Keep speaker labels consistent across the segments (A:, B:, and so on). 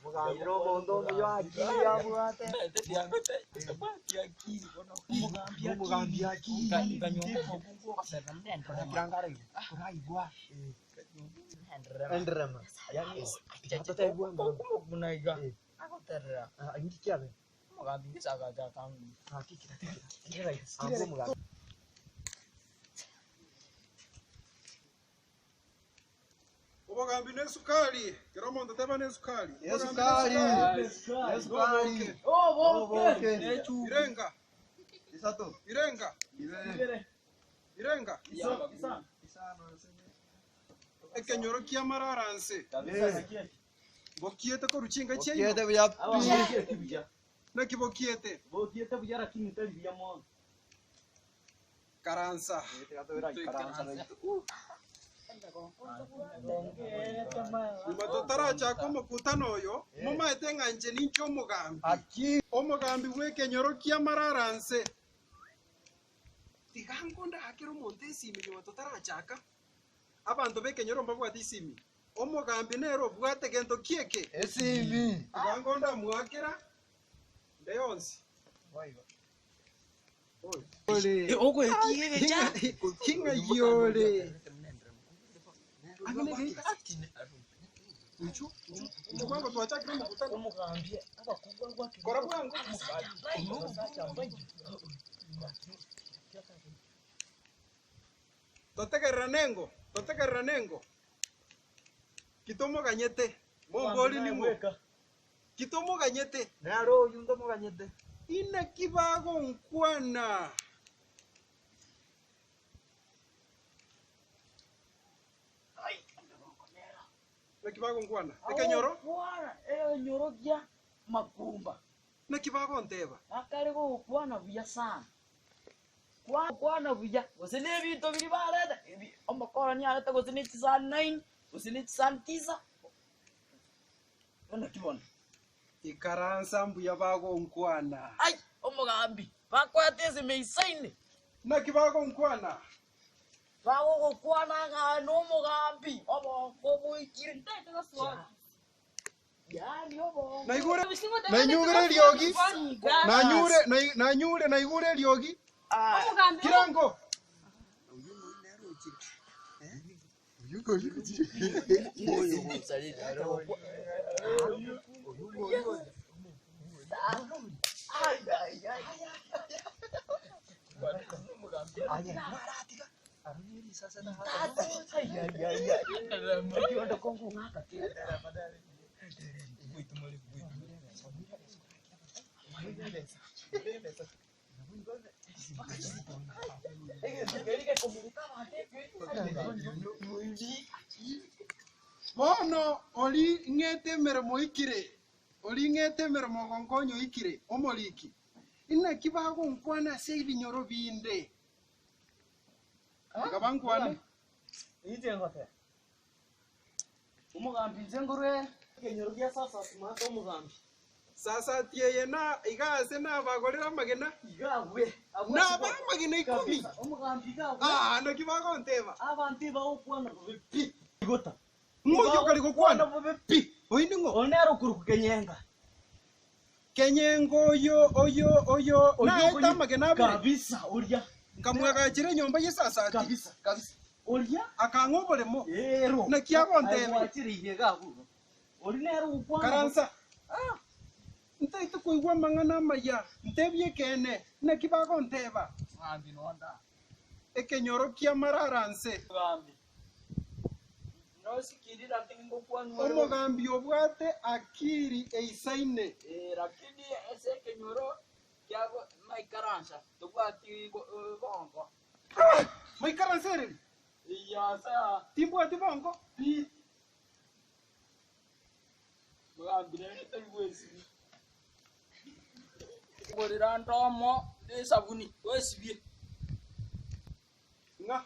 A: Omogambi na omonto omuya akili abwate. Omogambi akili. Enderema. Totebiwa inki kiabe? Omogambi.
B: Obogambi nesukari, kera omonto teba nesukari.
A: Esukari. Esukari. Oboke.
B: Irenga,
A: Isato.
B: irenga,
A: Ibere.
B: irenga. Ekenyoro kia mararanse bokiete korwa chinka chiaino.
A: Bokiete buya pi.
B: Naki bokiete?
C: Bokiete buya lakini tari buya mono.
B: Karansa. Nyuma totarachaka omokutano oyo, momaete ng'a inche ninche omogambi. Omogambi bw'ekenyoro kia mararanse. Tiga nkondaakere omonto esimi nyuma totarachaka. Abanto b'ekenyoro mbabwate isimi. Omogambi nere obwate gento ki eke?
A: Esimi.
B: Tiga nkondamoakera nde yonsi. Ing'ai ore? Inchu, inchu, inchu bwango twachakire omokutano. Kora bwango. Totegererane engo, totegererane engo. Ki tomoganyete? Mombori ning'o? Ki tomoganyete?
A: Nere oyio ntomoganyete.
B: Inaki bagonkwana? Naki bagonkwana? Ekenyoro?
C: Agokwana ekenyoro gia makumba.
B: Naki bagonteba?
C: Akare gokwana buya sana. Kwana buya, gose nebinto biria bareta, ebi omokorani arete gose ne chisani nine, gose ne chisani tisa, bono ki bono?
B: Ikaransa mbuya bagonkwana.
C: Ai, omogambi, bakoete esime isaine.
B: Naki bagonkwana?
C: Bagogokwana ng'a nomogambi, obongo boikire. Yaani obongo.
B: Naigure, nainyugire eriogi, nanyure, nai- nanyure naigure eriogi, kirango. Bono oria ng'ete emeremo oikire, oria ng'ete emeremo ogonkonya oikire, omoriki, inaki bagonkwana ase ebinyoro binde? Tiga bankwane.
C: Inche ngoteba, Omogambi inche nkorwe ekenyoro gia Sasati mate omogambi.
B: Sasati eye na iga ase nabagorere amagena.
C: Iga abwe, abwe
B: Naba amagena ikomi.
C: Kabisa, omogambi iga abwe.
B: Ah, naki bagonteba.
C: Abanto ebagokwana bobe pi. Igota.
B: Ng'o oyio okare gokwana?
C: bobe pi.
B: Oyio ning'o?
C: Oyo nere okorokwa Kenyenga.
B: Kenyenga oyo, oyo, oyo,
C: Oyio
B: naete
C: okonye-
B: amagena abere.
C: Kabisa, oria.
B: Nkamwagachera enyomba y'esasati.
C: Kabisa, kabisa. Oria.
B: Akang'a oboremo.
C: Ero.
B: Naki agontebia.
C: Aye gwachire iga abwo. Oria nere ogokwana.
B: Karansa.
C: Ah.
B: Ntaete koigwa amang'ana amaya, ntebie ekeene, naki bagonteba.
C: Mugambi nonda.
B: Ekenyoro ki'amararanse.
C: Mugambi. Nosikiri lakini ngokwanwa ore.
B: Omogambi obwate akiri eisaine.
C: Eh, lakini ase ekenyoro kiabo maikaransa tobwati bongo.
B: Maikaransa ereri?
C: Iya asa.
B: Timbwati bongo.
C: Pi. Mogambi nere tari gwesibia. Ngorera ndomo na esabuni wesibie.
B: Ng'a.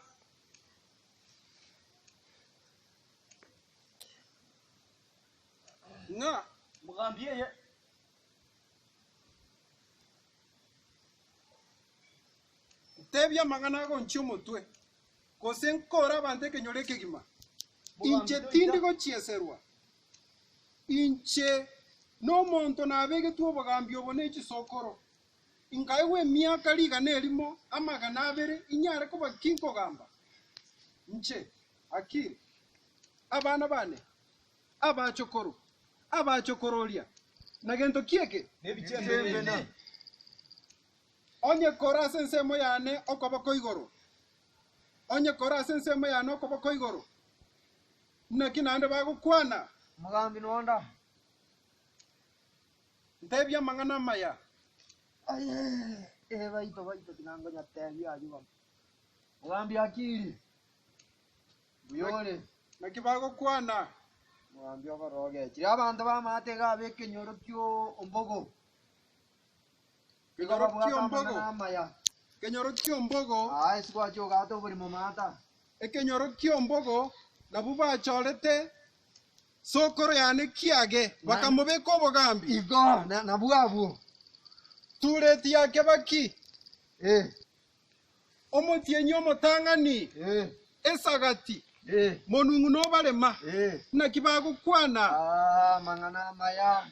B: Ng'a.
C: Mogambi eye.
B: Ntebie amang'ana agonchia omotwe, gose nkore abanto ekenyoro ekegima. Inche tindi gochieserwa. Inche nomonto nabegetwe obogambi obo ne chisokoro, inkaegwa emiaka rigana erimo 200 inyare koba ki nkogamba? Inche, Akili, abana bane, abachokoro, abachokororia, na gento ki eke? Onye kore ase ensemo yane okoboko igoro, onye kore ase ensemo yane okoboko igoro, Naki naende bagokwana?
A: Omogambi nonda.
B: Ntebie amang'ana amaya.
A: Aye, ee baito baito tiga ngonyateebie ayio bono. Mogambi Akili, mbuya ore?
B: Naki bagokwana?
A: Omogambi oborogechire abanto b'amaate iga ab'ekenyoro ki'ombogo. Nigo
B: Kenyoro
A: babwate
B: ki'ombogo.
A: amang'ana amaya.
B: Kenyoro ki'ombogo.
A: Aa, ase gwachia ogaata oborimo maata.
B: Ekenyoro ki'ombogo nabwo bachorete sokoro yane kiage, bakamobeka obogambi.
A: Igo, nabwo abwo.
B: Tureti ya Kebaki.
A: Ee.
B: Omotienyi omotang'ani,
A: Ee.
B: esagati,
A: Ee.
B: monung'u nobarema.
A: Ee.
B: Naki bagokwana.
A: Aa, amang'ana amaya.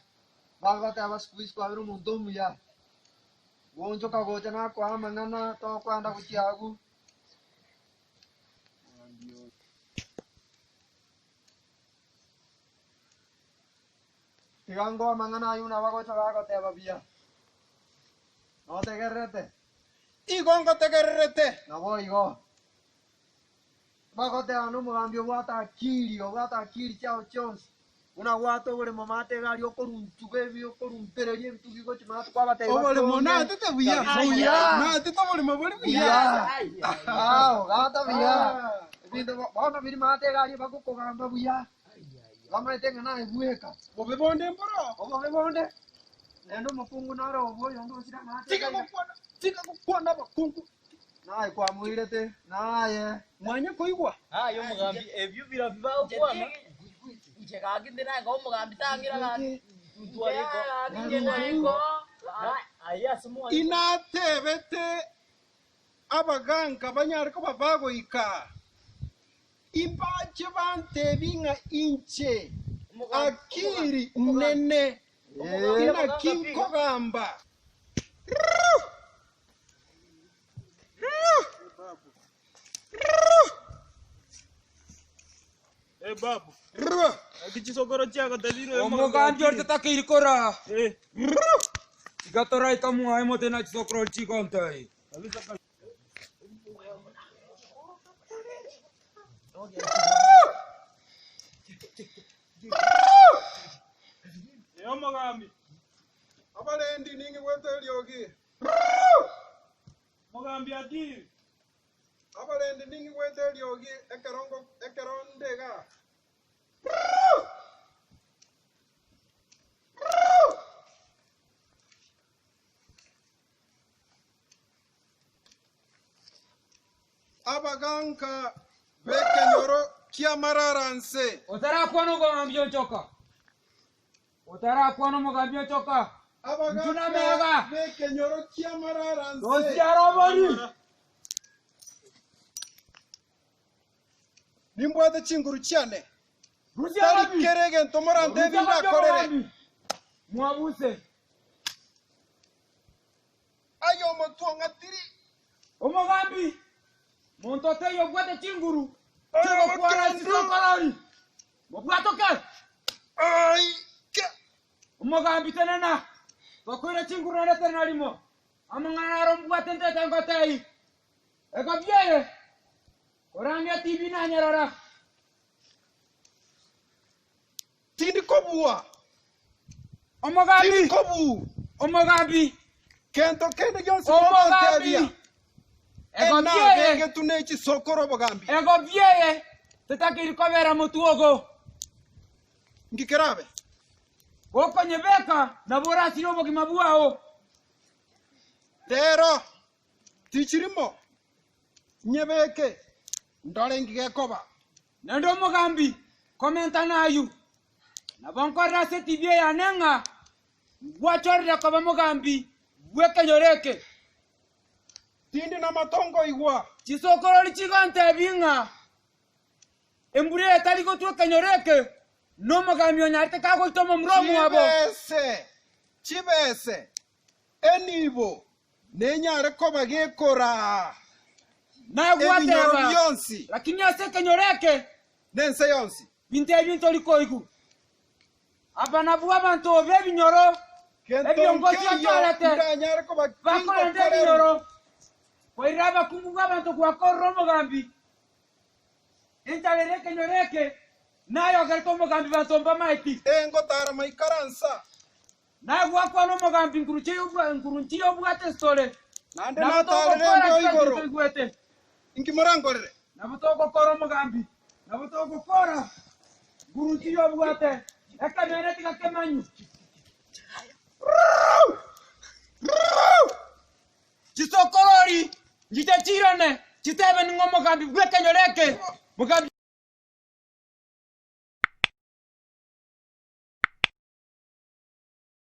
A: Bagoteba siku hizi kwabire omonto omuya, goonchoka gocha nakoa amang'ana tokwenda gochia agwo. Tiga nkoe amang'ana ayio buna bagocha bagoteba buya. Notegererete?
B: Igo ngotegererete.
A: Naboigo. Bagoteba nomogambi obwate akili, obwate akili chiao chionsi, buna gwata oboremo maate iga aria okoruntuga ebi okorumpereria ebitugi gochia maate kwabatebia
B: Oboremo
A: batonge.
B: natete buya.
A: Buya.
B: Natete oboremo bori buya.
A: Buya. Ao, gata buya. Ebinto bo- bono biri maate iga aria bagokogamba buya. Bamaete ng'a naye bweka.
B: Bobe bonde mboro.
A: Obobe bonde, naende omokungu naro obwo oyonde osire amaate
B: Tiga
A: iga iga.
B: gokwana, tiga gokwana abakungu.
A: Naye kwamoirete, naye.
B: Mwanye koigwa.
C: Aye omogambi, ebio birabi bagokwana. Inche gaki inde naye omogambi tangira gaki. Inche naye Aye ase mwanyi.
B: Inatebete abaganka banyare koba bagoika, imbache bantebi ng'a inche akiri nene, inaki nkogamba.
D: Omogambi oria tatakeiri koraa, tiga toraika mwaye mote na chisokoro chigontai.
B: Abarendi ning'igwete eriogi.
E: Omogambi Akili.
B: Abarendi ning'igwete eriogi ekero ekero nde igaa. Abaganka b'ekenyoro ki'amararanse.
D: Otarakwana omogambi onchoka. Otarakwana omogambi onchoka. Intwe
B: Abagaaka
D: namega.
B: b'ekenyoro ki'amararanse.
D: Tosiara obori.
B: Nimbwate chinguru chiane.
D: Rusia
B: Tari
D: ababi.
B: kera egento morantebi
D: Rusia ababi
B: ndakorere.
D: omogambi. Mwabuse.
B: Aye omotwe ong'atiri.
D: Omogambi, monto taiyo obwate chinguru chi'ogokwana chisokorori. Mobwatoke!
B: Aike!
D: Omogambi, tenena! Tokoira chinguru naende tenena rimo. Amang'ana naro mbwate ntete ngotei. Egobia eye, korandia tibi nanyerora.
B: Tindi kobua.
D: Omogambi!
B: Tindi kobu.
D: Omogambi!
B: Kento kende gionsi
D: Omogambi!
B: mogontebia.
D: Egobia eye,
B: Enabegetwe ne chisokoro obogambi.
D: egobia eye, tetakeiri kobera motwe ogo.
B: Nki kerabe?
D: Gokonyebeka, nabo orasirie obogima bwao.
B: Rero tichirimo, nyebeke, ndore nki gekoba.
D: Naende omogambi komenta nayio, nabo nkorera ase etibia yane ng'a ngwachorire koba mogambi bw'ekenyoro eke.
B: Tindi namato nkoigwa.
D: Chisokorori chigontebia ng'a embura eye tari gotwa ekenyoro eke. Nomogambi onyarete kagoita omomura omwabo.
B: Chibese, chibese, enibo nenyare koba gekoraa ebinyoro
D: Nagwateba,
B: bionsi
D: lakini ase ekenyoro eke
B: nense yonsi.
D: Binto ebi ntori koigwa. Aba nabwo abanto b'ebinyoro
B: Gento
D: ebiongozi
B: nkeiyo
D: otorete
B: ndanyare koba
D: bakorenda
B: kingokorerwa.
D: ebinyoro, koira abakungu bw'abanto gwakorire omogambi. Enchara ere ekenyoro eke nayogerete omogambi banto mbamaeti.
B: Engotara maikaransa.
D: Nagwakwana omogambi nguru nchiyobwate esitore,
B: Naende
D: nabo
B: natarire
D: togokora
B: embeo
D: kera
B: igoro.
D: kinto oigwete.
B: Inki morankorere?
D: Nabo togokora omogambi, nabo togokora nguru nchiyobwate, ekemeene tiga kemanyu. Chisokorori nchiche chirane, chitebe ning'o omogambi bw'ekenyoro eke, mogambi.